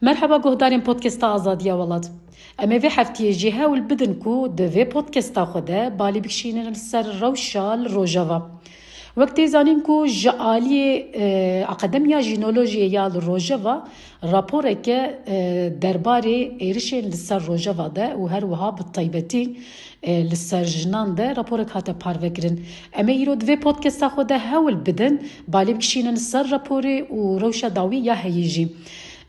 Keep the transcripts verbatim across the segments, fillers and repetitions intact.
Merheba guhdarên Podcasta Azadiya Welat. Em ê vê heftiyê jî hewl bidin ku di vê podcasta xwe de balî bikişînin li ser rewşa li Rojava. Wek tê zanîn ku ji aliyê, e, Akademiya Jînolojiyê ya li Rojava raporeke, e, derbarê êrişên li ser Rojava de û her wiha bi taybetî, e, li ser jinan de raporek hate parvekirin. Em ê îro di vê podcasta xwe de hewl bidin balî bikişînin li ser raporê û rewşa dawî ya heyî jî.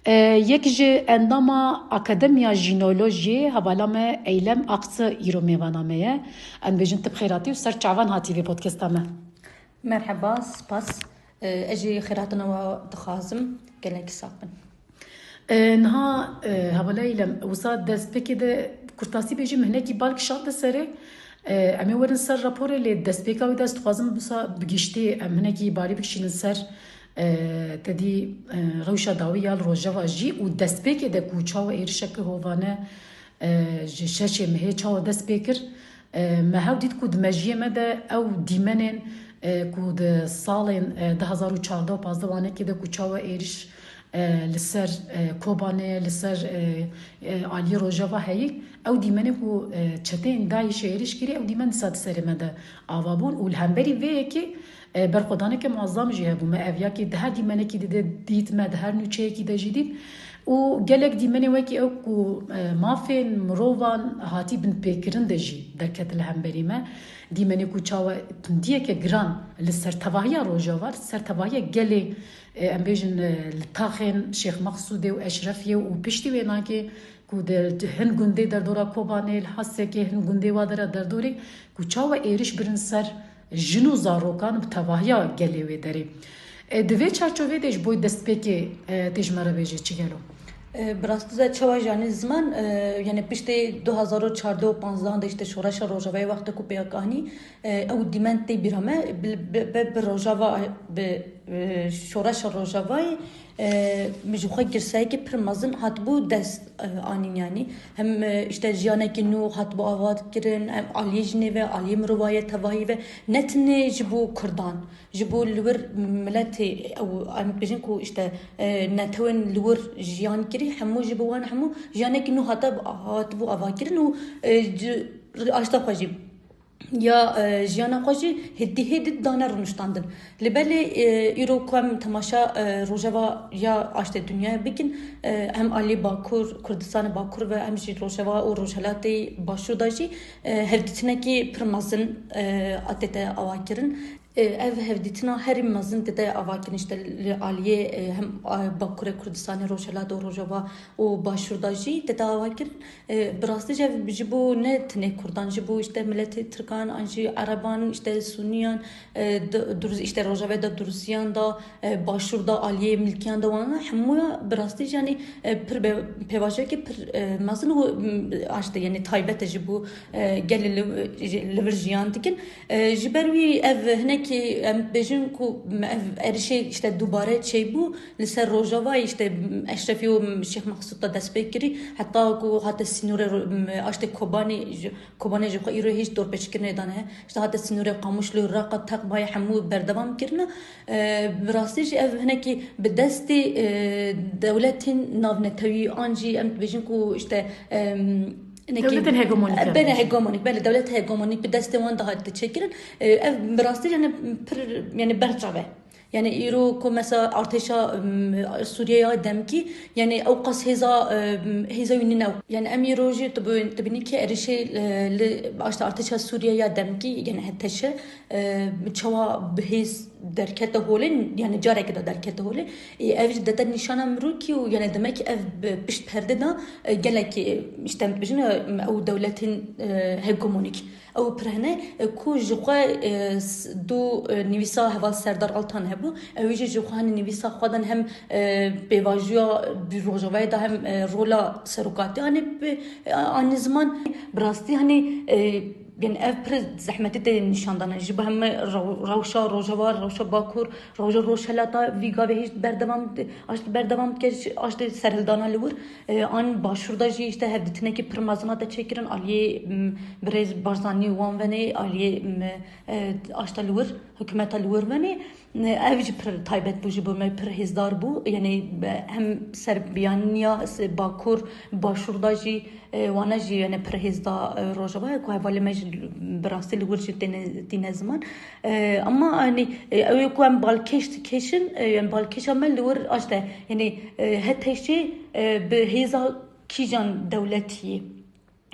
E, yek ji endama Akademiya Jînolojiyê, hevala me Eylem Akçı îro mêvana me ye. Em bêjin tu bi xêr hatî û ser çavan hatî vê podcasta me. Merheba, spas. E, ez jî xêrhatina we dixwazim. Gelekî sax bin. E, niha, e, hevala Eylem, wisa destpêkê de kurtasî bêjim, hinekî bal kişande serê. E, em ê werin ser raporê, lê destpêka wî de ez dixwazim wisa bi giştî em hinekî balî bikişînin ser, e, te dî, e, rewşa dawî ya li Rojava jî û destpêkê de ku çawa êrişeke hovane, e, ji şeşê mehê çawa dest pê kir. E, me hew dît ku di mejiyê me de ew dîmenên, e, ku di salên, e, du hazar û çardeh û pazdeh wanekê de ku çawa êriş, e, li ser, e, Kobanê, li ser, e, e, aliyê Rojava heyî, ew dîmenê ku, e, çeteyên DAIŞê êriş kirî, ew dîmen dîsa di serê me de ava bûn û li hemberî vê yekê, e, berxwedaneke muazzam jî hebû. Me ev yakî di her dîmenekî de dît, me di her nûçeyekî de jî dît. Û gelek dîmenê wekî ew ku, e, mafên mirovan hatî binpêkirin de jî derket li hemberî me. Dîmenê ku çawa tundiyeke giran li ser tevahiya Rojava, li ser tevahiya gelê, e, em bêjin, e, li taxên Şêx Mexsûdê û Eşrefiyê û piştî wê nakê ku di hin gundê derdora Kobanê, li Hasekê hin gundê wa dera derdorê ku çawa êriş birin ser jin û zarokan bi tevahiya gelê wê derê. E, di vê çarçovê de ji bo destpêkê, e, tê ji me re bêje çi gelo? E, bi rastî de çawa janî ziman, e, yani piştê du hazar û çardeh û panzdeh de işte şoreşa Rojavayê wexta ku pêk anî, e, ew dîmen tê bîra me, bi, bi, bi, bi Rojava, bi, e, şoreşa Rojavayê, e, min ji xwe girseyekî pir mezin hatibû dest, e, anîn yani. Hem, e, işte jiyanekî nû hatibû ava kirin, hem aliyê jinê ve, aliyê mirovayê tevahî ve, ne tenê ji bo Kurdan, ji bo li wir miletê, ew, em bêjin ku işte, e, netewên li wir jiyan kirî, hemû ji bo wan hemû jiyanekî nû hate, hatibû ava kirin û, e, ji, aşta xwe jî ya, e, jiyana xwe jî hêdî hêdî dane rûniştandin. Lê belê, e, îro ku em temaşa, e, rojeva ya aştê dinyayê bikin, e, hem alî Bakur, Kurdistanê Bakur ve hem jî rojeva û rojhelatê Başûr de jî, e, hevdîtinekî pir mezin, e, a tête ava kirin. E, ev hevdîtina herî mezin tête ava kirin, işte li aliyê, e, hem, e, Bakurê Kurdistanê, Rojhelat û Rojava û Başûr de jî tête ava kirin. E, bi rastî jî ev ji bo ne tenê Kurdan, ji bo işte miletê Tirkan, an jî Ereban, işte Suniyan, e, di-, Duruz-, işte Rojavê de Durusiyan de, e, Başûr de, aliyê Milkiyan de wana hemûya bi rastî jî yani, e, pir be-, pêvajoyekê pir, e, mezin û, m, aşte yani taybet e ji bo, e, gelê li, ji, li vir jiyan dikin. E, ji ber wî ev hinekî em bêjin ku ev êrişê işte dubare çêbû li ser Rojavayê, işte Eşrefî û Şêx Mexsûd de dest pê kirî, heta ku hate sînorê ro-, aştê Kobanê, ji, Kobanê ji xwe îro hîç dorpêçkirinê dane. İşte hate sînorê Qamişlo, Reqa, Teqbayê hemû berdewam kirine. E, bi rastî jî ev hinekî bi destê, e, dewletên navnetewî an jî em dibêjin ku işte, em, hinekî Dewletên hegemonîk, belê, yani. Hegemonîk, belê, dewlet hegemonîk bi destê wan de hatî çêkirin. E, ev bi rastî yani pir, yani berçav e. Yani îro ku mesela artêşa, em, Sûriyeya demkî, yani ew qas hêza, em, hêza wî nîne. Yani em îro jî tu bi-, tu bînî ki êrişê, e, li, işte artêşa Sûriyeya demkî, yani HTŞ, e, çawa bi hêz derkete holê, yani carekê de derkete holê. E, ev jî dete nîşana mirokî û yani demek ki ev bi pişt perde de, e, gelekî, e, işte, bijin, e, ew dewletên, e, hegemonîk. Ew pir hene, e, ku ji xwe, e, s-, du, e, nivîsa heval Serdar Altan hebû. Ew jî ji xwe hani nivîsa xwe dan hem, e, pêvajoya bi Rojavayê de hem, e, rola serokatî hani bi, e, anî ziman. Bi rastî hani, e, Gen ev pir zehmetî tê nîşan dane. Ji bo heme rew-, rewşa Rojava, rewşa Bakur, rewşa Rojhelata vî gavê hêj berdewam di-, aşt berdewam dike, ji aştê serhildana li wir. E, an Başûr de jî işte hevdîtinekî pir mezin hate çêkirin. Aliyê, m, birêz Barzanî wan venê, aliyê, m, e, aşta li wir, hikûmeta li wir venê. Ev jî pir taybet bû ji bo me, pir hêzdar bû. Yanî, e, hem serbiyaniya se-, Bakur, Başûr da jî, e, wana jî, yanî, pir hêzda, e, Rojava ye ku hevalê me jî bi rastî li wir jî têne, tîne ziman. E, ama, yanî, e, ew ê ku em balkêş dikêşin, e, yanî balkêşa me li wir aşte, yanî, e, HTŞ, e, bi hêza kîjan dewletiyê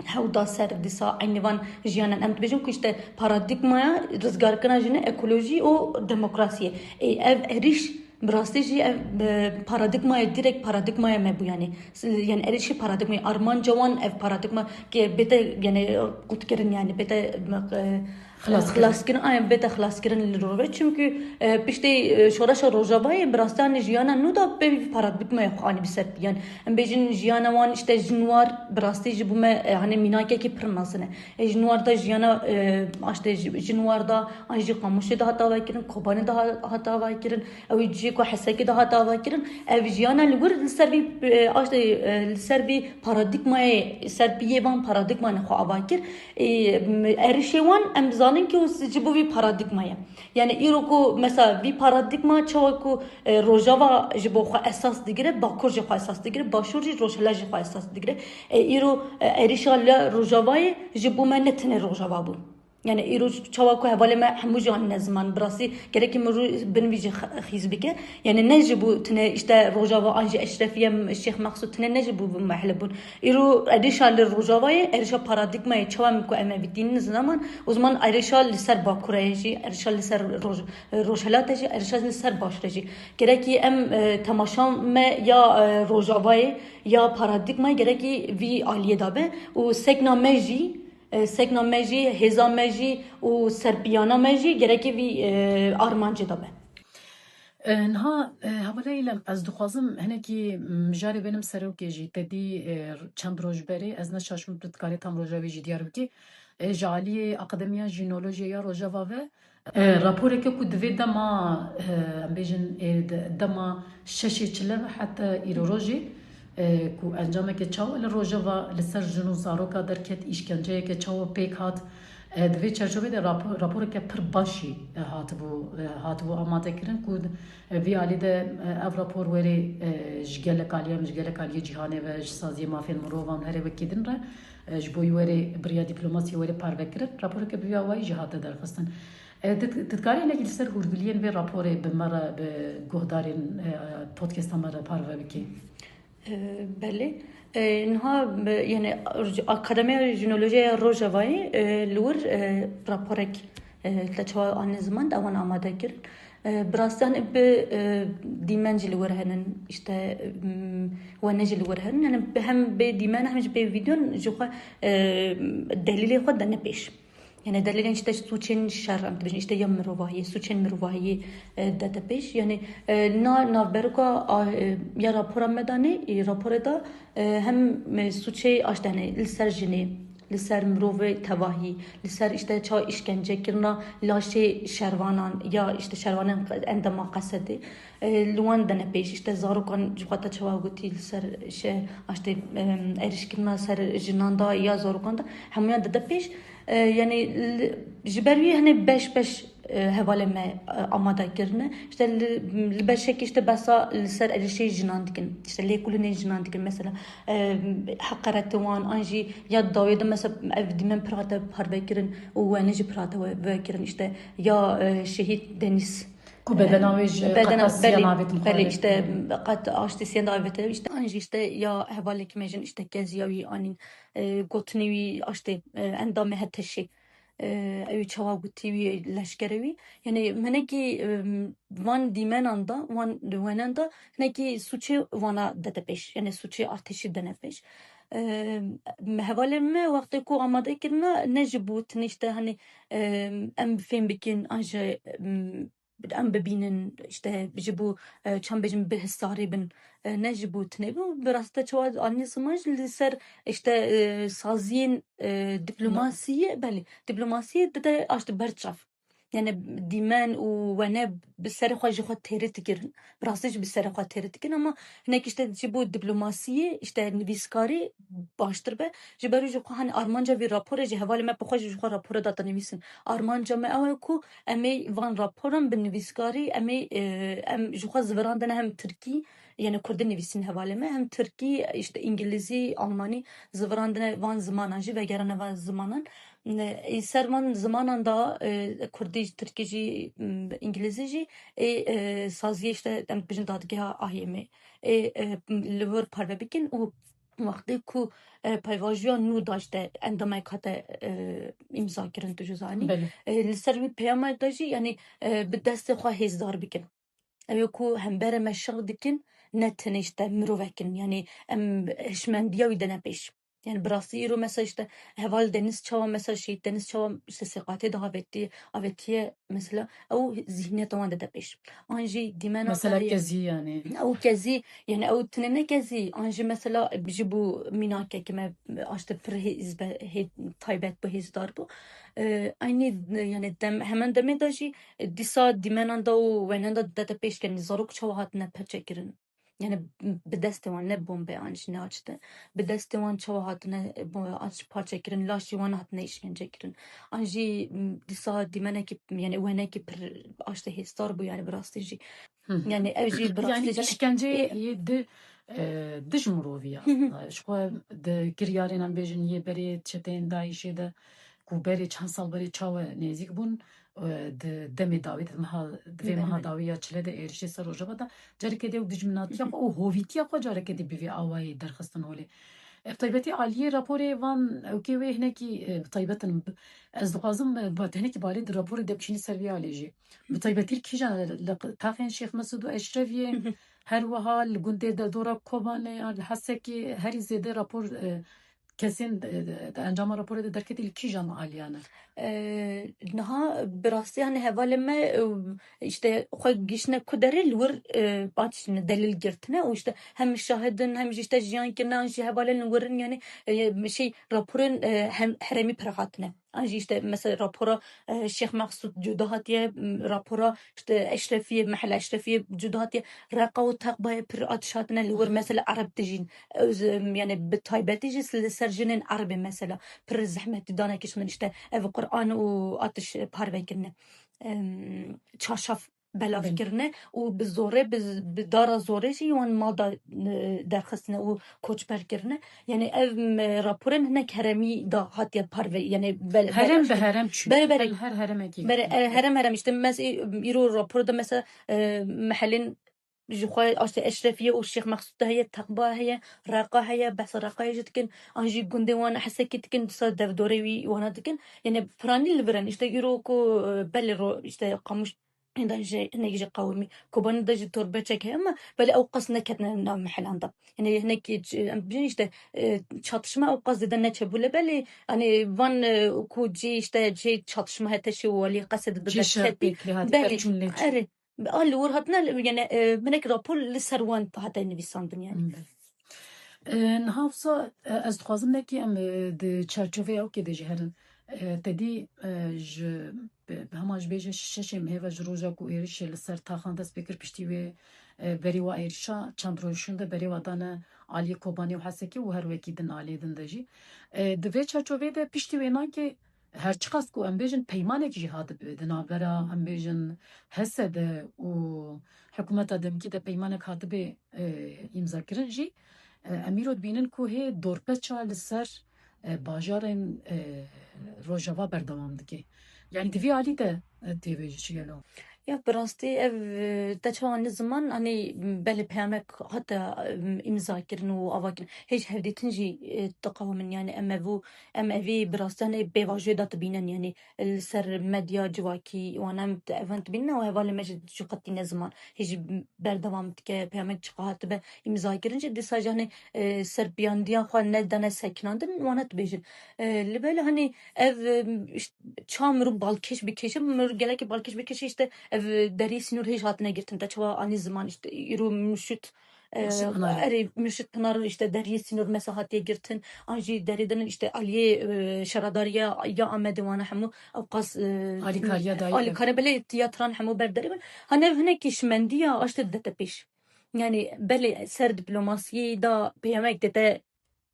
hew da ser dîsa eynî van jiyanan. Em dibêjin ku işte paradîgmaya rizgarkirina jinê, ekolojî û demokrasiyê. Ê, ev êrîş bi rastî jî ev, e, paradîgmayê, direkt paradîgmaya me bû, yanî. S-, yanî êrîşê paradîgmayê, armanca wan ev paradîgma ke bête, yanî, qutkirin, yanî bête, e, Xilaskirin. Xilaskirin, aynen, bête xilaskirin li Rojava. Çimkî, e, piştê, e, şoreşa Rojavayê bi rastî, yanî, jiyana nû da pê vî paradîgmayê xwe anî bi ser pî. Yanî, em bêjin jiyana wan, işte, jinwar bi rastî ji bo me, e, hani mînakekî pir mezin e. E, jinwar da jiyana, e, işte, ji-, jinwar da, an jî Qamişlê de hat davekirin, Kobanê de ha-, hat davekirin, ew ê cihê ku Hesekê de hat davekirin. Ev jiyana li wir li ser vî, e, işte, e, li ser vî paradîgmayê, ser piyê van paradîgmanê xwe ava kir. Ê, m-, êrişê wan em dizanin ku ji bo vî paradîgma ye. Yani îro ku mesela vî paradîgma çawa ku, e, Rojava ji bo xwe esas digire, Bakur ji xwe esas digire, Başûr jî, Rojhilat ji xwe esas digire. E, îro, e, êrişa li Rojavayê ji bo me ne tenê Rojava bû. Yani îro çawa ku hevalê me hemû jî anîne ziman, bi rastî gerekî mirû bin vî jî xe-, xîz bike. Yani ne ji bo tine işte Rojava an jî Eşrefiye, Şêx Mexsûd tine ne ji bo vî mehle bûn. Îro êrişa li Rojavayê, êrişa paradîgmayê çawa em ku em ê vî tînin ziman, o zaman êrişa li ser Bakurê jî, êrişa li ser Roj-, Rojhilatê jî, êrişa li ser Başûrê jî. Gerekî em, e, temaşa me ya, e, Rojavayê, ya paradîgmayê gerekî vî aliyê de be û sekna me jî, e, sekna me jî, hêza me jî û serpiyana me jî gerekî vî, e, armancê de be. E, niha, e, hevalê Îlem, ez dixwazim hinekî mijarê bênim serokê jî. Te dî, e, çend roj berê, ez ne şaş bûm, tu dikarî tam roja wê jî diyar bikî. E, ji aliyê Akademiya Jînolojiyê ya Rojava ve, e, raporeke ku divê dema, e, em bêjin, e, de-, dema şeşê çile ve heta îro rojê, e, ku encameke çawa li Rojava li ser jin û zaroka derket, îşkenceyeke çawa pêk hat, E, di vê çerçovê de rapo-, raporeke pir baş jî, e, hatibû, e, hatibû amadekirin ku, e, vî alî de, e, ev rapor werê, e, ji gelek aliyê, ji gelek aliyê cîhanê ve, ji saziyê mafên mirovan û herê wekî din re, e, ji bo wî werê bi riya dîplomasiyê werê parvekirin. Raporeke bi vî awayî jî hate derxistin. E, tu, tu dikarî hinekî li ser hûrgiliyên vê raporê bi me re, bi guhdarên, e, podcasta me re parve bikî? E, belê. E, niha, e, yani, Akademiya Jînolojiya ya Rojavayê, e, li wir, e, raporek, e, te çawa anî ziman, ewan amade kirin. E, bi rastî, yani, bi, e, dîmen jî li wir henin, işte, m, wene jî li wir henin. Yani, bi hem bê dîmen, hem jî bê vîdyon ji xwe, e, delîlê xwe dene pêş. Yani delîlên işte sûçên şer, em dibêjin işte ya mirovahiyê, sûçên mirovahiyê, e, dete pêş. Yani, e, na navberoka, a, e, ya rapora me danê, e, raporê de, e, hem, e, sûçê aştene li ser jinê, li ser mirovê tevahî, li ser işte çawa îşkence kirina laşê şervanan ya işte şervanên endama qesedê, e, li wan dene pêş. İşte zarokan ji xwe te çawa gotî li ser şe, işte, e, êrîşkirina ser jinan da ya zarokan da hemûyan dide pêş. E, yani li, ji ber wî hene beş beş, e, hevalê me, e, amade kirine. İşte li, li beşekî işte behsa li ser êrîşê jinan dikin. İşte lêkolînên jinan dikin. Mesela, e, heqareti wan an jî ya dawê de mesela ev dîmen pir hate parve kirin û wene jî pir hate we-, vekirin. İşte ya, e, şehîd Deniz. Ku bedena wê ji Bedena, qeta siyan belê, avêtin belê, xwarin. İşte qet aştê siyan de avête, işte an jî işte ya hevalekî me jin işte keziya wî anîn, e, gotinê wî aştê, e, endamê HTŞê. E, ew çawa gotî wî leşkerê wî. Yani hinekî, e, van dîmenan da, van wenan da hinekî sûçê wana dete pêş. Yani sûçê artêşî dene pêş. E, hevalê me wextê ku amade kirina ne ji bo tinê işte hani, e, em fêm bikin an jî, e, em bibînin, işte ji bo, e, çend bêjin bi hisarê bin, e, ne ji bo tinê bin. Bi rastî çawa anî ziman jî li ser işte, e, saziyên, e, diplomasiyê, belê, diplomasiyê dide aşt ber çav. Yani dîmen û wene bi serê xwe ji xwe têrit dikirin. Bi rastî jî bi serê xwe têrit dikin ama hinek işte ji bo diplomasiyê, işte nivîskarî baştir be. Ji ber wî ji xwe hani armanca vî raporê jî hevalê me bi xwe jî ji xwe rapora date nivîsin. Armanca me ew e ku em ê van raporan bi nivîskarî em ê, e, em ji xwe zivirandine hem tirkî, yani kurdî nivîsîn hevalê me, hem tirkî, işte îngilîzî, almanî zivirandine van zimanan jî, vegerane van zimanan. Ne, ê ser van zimanan da, e, kurdî, tirkî jî, m, îngilîzî jî, ê, e, saziyê işte em dibêjin dadgeha A Y M'ê. Ê, e, li wir parve bikin û wextê ku, e, peyvajiya nû da işte endamek hate, e, îmza kirin, tu jî zanî. Belê. E, li ser wî peyama da jî, yani, e, bi destê xwe hêzdar bikin. Ew ê ku hemberê me şer dikin, ne tenê işte mirovek in. Yani em hişmendiya wî dene pêş. Yani bi rastî îro mesela işte heval Deniz çawa, mesela Şehîd Deniz çawa işte sêqatê de avêtiye, avêtiye mesela ew zihniyeta wan dide pêş. An jî dîmena Mesela me heye. Kezî yani. Ew kezî, yani ew tune ne kezî, an jî mesela ji bo mînakekî me aşte pir hêz be, hê-, taybet bû, hêzdar bû. E, eynî, yani dem, hemen demê de jî, e, dîsa dîmenan da û wenan da dide pêş, yani zarok çawa hatine perçekirin. Yani bi destê wan, ne bombe an jî ne aç de. Bi destê wan çawa hatine, e, bo-, aç parçekirin, laşê wan hatine îşkencekirin. An jî, m, dîsa dîmenekî, yani wenekî pir aşte hêzdar bû, yani bi rastî jî. Hı hı. Yani ev jî bi Yani rastî jî işkence yê di, e, dij mirovî ya. Hı hı. Ji xwe di kiryarên em bêjin yê berê çeteyên DAIŞê de ku berê çend sal berê çawa nêzîk bûn, e, di demê dawî de, meha, di vê meha Belê. dawî ya çile de êrişê ser Rojava de, carekê dê û dijminatiya xwe û hovîtiya xwe carekê dê bi vê awayî derxistin holê. E, bi taybetî aliyê raporê van ewkê wê hinekî, e, bi taybet in. Ez dixwazim, e, ba-, hinekî balê di raporê de bişînî ser vê alê jî. Bi taybetî li kîjan, li taxên Şêx Mesûd û Eşrefiyê, Hı hı. her wiha li gundê derdora Kobanê, li Hesekê herî zêde rapor, e, kesên, e, di encama raporê de derketî li kîjan aliyan e? E, niha bi rastî, hani hevalê me, e, işte xwe giştine ku derê li wir, e, hatine delil girtine û işte hem şahidin hem jî işte jiyan kirine an jî hevalên li wir in, yani, e, şey raporên, e, hem herêmî pir hatine. An jî işte mesela rapora, e, Şêx Meqsûd cuda hatiye, m, rapora işte Eşrefiyê, Mehela Eşrefiyê cuda hatiye. Reqa û Teqbayê pir atiş hatine li wir, mesela Ereb dijîn. Ez, em, yani bi taybetî jî li ser jinên Erebê mesela pir zehmetî dane kişandin, işte ev Quran û atiş parve kirine. Em, çarşaf belav Belê. kirine û bi zorê, bi, bi dara zorê jî wan mal da, e, derxistine û koçber kirine. Yani ev, m, raporên hinek heremî da hatiye parve, yani bel-, Herem bel-, bi herem çû. Bere, bere. Her, her heremekî. Bere, e, herem, herem işte mes-, îro rapor da mesela, e, mehelên ji xwe, işte Eşrefiye û Şêx Meqsûd de heye, Teqba heye, Reqa heye, behsa Reqayê jî dikin, an jî gundê wan Hesekê dikin, dîsa devdorê wî wana dikin. Yani piranî li vir in, işte îro ku, e, belê ro, işte Qamuş da jî hinek jî qewimî. Kobanî de jî torbeçek heye ama belê ew qas neketine nav mehelan de. Yani hinek ç-, em bijîn işte, e, çatışma ew qas zêde neçebû le belê, hani van, e, ku cî işte cê çatışma hete şê walî qesê de Cê şer derketî. pêkirî hate Belê, ev çûn lê çûn. erê. A li wir hatine, yani, e, hinek rapor li ser wan hate nivîsandin yani. Hmm. E, niha wisa, e, ez dixwazim nekî em, e, di çarçoveyê ewkê de jî herin. E, te dî, e, ji, bi, bi hema ji bêje şeşê mehê ve ji roja ku êrişê li ser taxan dest pê kir, piştî wê, e, berî wa êrişa çend roj şûn de berê wa dane aliyê Kobanê û Hesekê û her wekî din aliyê din de jî. E, di vê çarçoveyê de piştî wê nakê her çiqas ku em bêjin peymanek jî hatibe di navbera, em bêjin, H S D û hikûmeta demkî de peymanek hatibe, e, îmzakirin jî, e, em îro dibînin ku hê dorpeça li ser, e, bajarên, e, Rojava berdewam dike. Yani di vî alî de, e, tê vê jî çi gelo? Ya bi rastî ev, e, te çawa anî ziman, hani belê peyamek hate, e, îmza kirin û ava kirin. Hêj hevdîtin jî, e, diqewimin, yani em ev û, em evî bi rastî, hani bêvajoyê de dibînin, yani li ser medya civakî wan em evan dibînin û hevalê me jî ji xwe tîne ziman. Hê jî berdewam dike, peyamek çiqa hatibe îmza kirin jî dîsa jî, hani, e, serpiyandiya xwe nedane sekinandin, wana dibêjin. E, li belê, hani, ev, e, işte, çawa mirov balkêş bikêşe, mirov gelekî balkêş bikêşe, işte, ev deriyê sînor hêj hatine girtin. Te çawa anî ziman, işte, îro Mûşût, Murşid Pinar. Erê, Murşid Pinar işte deriyê sînor mesela hatiye girtin. An jî derê din işte aliyê, e, şaredariya ya Amedê wana hemû ew qas, e, Alîkariya dayî. Alîkariya belê tiyatran hemû ber derê bin. Hane hinekî şimendiya aştê didete pêş. Yani belê ser diplomasiyê da peyamek dete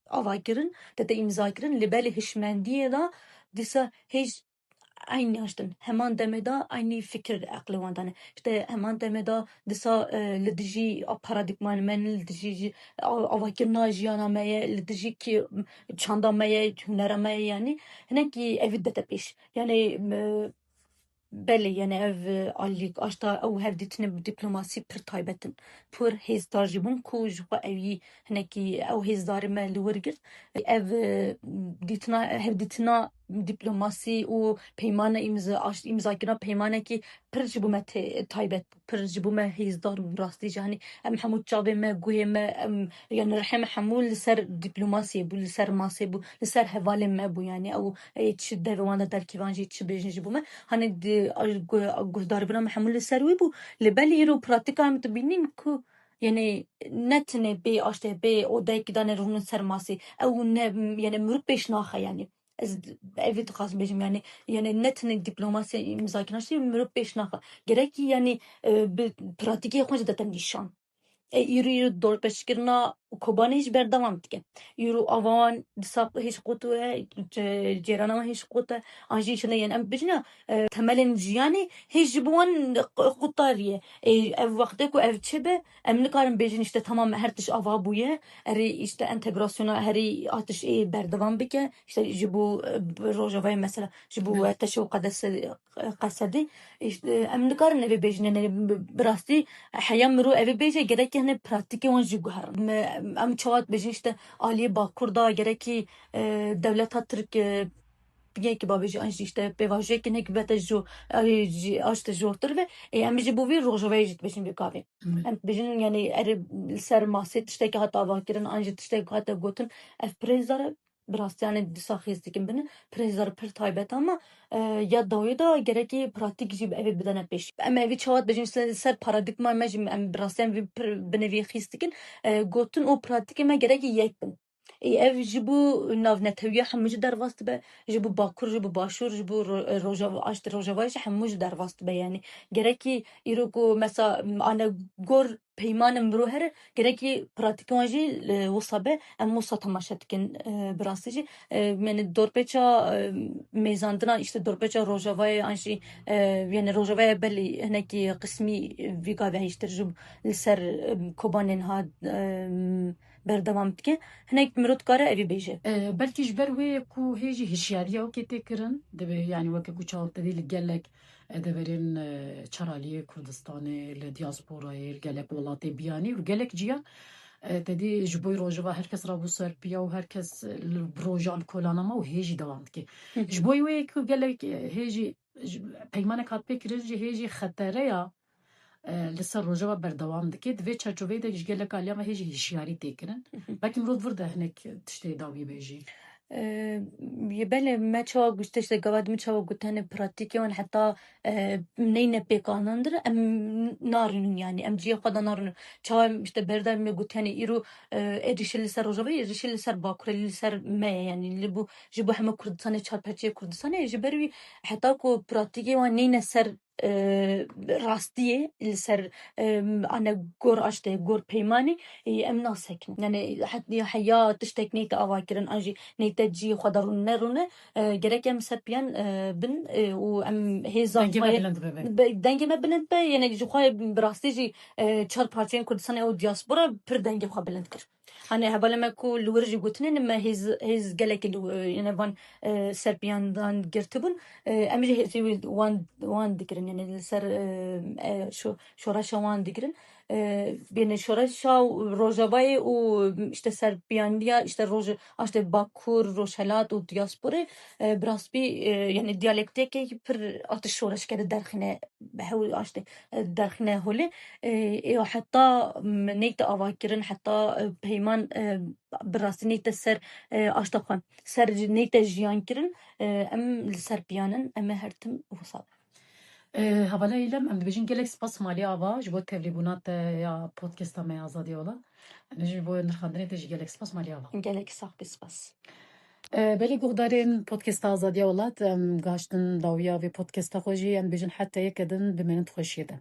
ava kirin, dete îmza kirin, lê belê hişmendiyê da dîsa hêj eynî haştin. Heman demê de eynî fikir eqlê wan dane. İşte heman demê de disa, e, li dijî a paradigman me, li dijî jî a, avakirina jiyana me ye, li dijî kî çanda me ye, hunera me ye yani. Hinekî evî dete pêş. Yani, e, belê, yani ev, e, alîk, aşta ew hevdîtinê bi diplomasî pir taybet in. Pir hêzdar jî bûn ku ji xwe ew yî hinekî ew hêzdarî me li wir girt. Ev, e, dîtina, hevdîtina diplomasî û peymana îmza-, aş-, îmzakirina peymanekî pir ji bo me tê-, taybet bû, pir ji bo me hêzdar bû, rastî jî, hani, em hemû çavê me, guhê me, em, yani rihê me hemû li ser diplomasiyê bû, li ser masê bû, li ser hevalên me bû, yani ew ê çi devê wan de derkevin jî çi bêjin ji bo me. Hani di, a, gu-, guhdaribûna me hemû li ser wî bû. Lê belê îro pratîka em dibînin ku, yani, ne tenê bê aştê, bê odeyekî dane rûnin ser masê. Ew ne, yani, mirov pêş naxe, yani. Ez d-, evî dixwazim bêjim, yani, yani, ne tenê diplomasî îmzakirina ştê mirov pêş naxe. Gerekî, yani, e, bi pratîkê xwe jî dete nîşan. E, îro, îro dorpêçkirina Kobanê jî berdewam dike. Îro ava wan disa hêj qut e, ce-, cêrana wan hêj qut e. An jî şine yên em bibêjin ya, e, temelên jiyanê hêj ji bo wan q-, qutariye. E, ev wextê ku ev çêbe, em nikarin bêjin işte tamam her tişt ava bûye. Erê işte entegrasyona herî a tişt ê berdewam bike. İşte ji bo, e, Rojavayê mesela, ji bo, e, Teşe û Qedese-, Qesedê. İşte, em nikarin evê bêjin, yani, bi, bi rastî heya mirov evê bêje, gerek hene pratîkê wan jî guherin. Me, em çawa dibêjin, işte, aliyê Bakur da gerekî, e, dewleta Tirk, e, yekî bavêjî, an jî, işte, pêvajoyekî nek bete ji, e, ji, a, işte, jortir ve, e, em jî bo vî Rojavayê jî dibêjin vê gavê. Evet. Em dibêjin, yani, erê li ser masê tiştekî hate avakirin, an jî tiştekî hate gotin, ev pir hêzdar e. Bi rastî, yani, dîsa xîz dikin bin, pir hêzdar, pir taybet ama, e, ya dawî de gerekî pratîk jî bi evê bidene pêş. Em evî çawa dibêjin, ser, ser paradigma me jî em bi rastî em vî pir binê vî xîz dikin. E, gotin û pratîkê me gerekî yek bin. Ê, ev ji bo navnetewiya hemû jî derbas dibe, ji bo Bakur, ji bo Başûr, ji bo Ro-, e, Rojava, aştê Rojavayê jî hemû jî derbas dibe. Yani, gerekî îro ku mesela, m, ane gor peymanên mirov here, gerekî pratîkê wan jî, e, wisa be, em wisa temaşe dikin, e, bi rastî jî. E, yani dorpêça, e, mêzandina, işte dorpêça Rojavayê an jî, e, yani Rojavayê belê hinekî qismî vî gavê hêştir ji li ser, e, Kobanê niha, e, berdewam dike. Hinek mirov dikare evî bêje. E, belkî ji ber wê ku hê jî hişyariya wekê tê kirin, divê, yani weke ku çawa te dî li gelek, e, deverên, e, çar aliyê Kurdistanê, li diasporayê, li gelek welatê biyanî û gelek ciya, e, te dî ji bo Rojava her kes rabû ser piya û her kes, e, li rojan kolana ma û hê jî dewam dike. Hı hı. Ji bo wê ku gelek, e, hê jî, ji, peymanek hat pê kirin jî hê jî xetereya, e, li ser Rojava berdewam dike. Di vê çarçoveyê de ji gelek aliya me hê jî hişyarî tê kirin. Hı hı. Belkî mirov vir de hinek tiştê dawî bê jî. E, yê belê me çawa gote, işte gava din min çawa gote, hani pratîkê wan heta, e, neyne pêkanandin, em narînin yani, em cihê xwe de narînin. Çawa em işte berda me gote, hani îro, e, êrîşê li ser Rojavayê, êrîşê li ser Bakurê, li ser me ye yani, li bo, ji bo hemû Kurdistanê, çar perçeyê Kurdistanê, ji ber wî heta ku pratîkê wan neyne ser, e, rastiyê, li ser, e, ane gor aştê, gor peymanê, e, em nasekinin. Yani het-, ya heya tiştek neyte ava kirin, an jî neyte cihê xwe de rûn nerûne, e, gerek em ser piyan, e, bin, e, û em hêza Dengê me xwe bilind bibe. Be-, dengê me bilind be, yani ji xwe bi rastî jî, e, çar parçeyên Kurdistanê û diaspora pir dengê xwe bilind kir. Hani hevalê me ku li wir jî gotinê ne me hêz, hêz gelekî li wir, yani van, e, serpiyandan girtibûn. E, em jî hêzê wî wan, wan digirin, yani li ser, e, e, şo-, şoreşa wan digirin. E, yani şoreşa Rojavayê û işte serpiyaniya işte Roj-, işte Bakur, Rojhelat û diasporê, e, bi rastî, e, yani diyalektekê pir atiş şoreşkere derxine hewl aştê, e, derxine holê. E, ê heta, m, neyte avakirin, heta, e, peyman, e, bi rastî neyte ser, e, aşta xwe, ser neyte jiyan kirin, e, em li ser piyan in, em ê her tim wisa bin. E, hevala Îlem, em dibêjin gelek spas Malî Ava ji bo tevlîbûna te ya podcasta me ya Azadiya Welat. Em dibêjin ji bo nirxandinê te jî gelek spas Malî Ava. Gelek sax bî, spas. E, belê guhdarên podcasta Azadiya Welat, em gihiştin dawiya vê podcasta xwe jî, em dibêjin heta yeke din bimînin di xweşiyê de.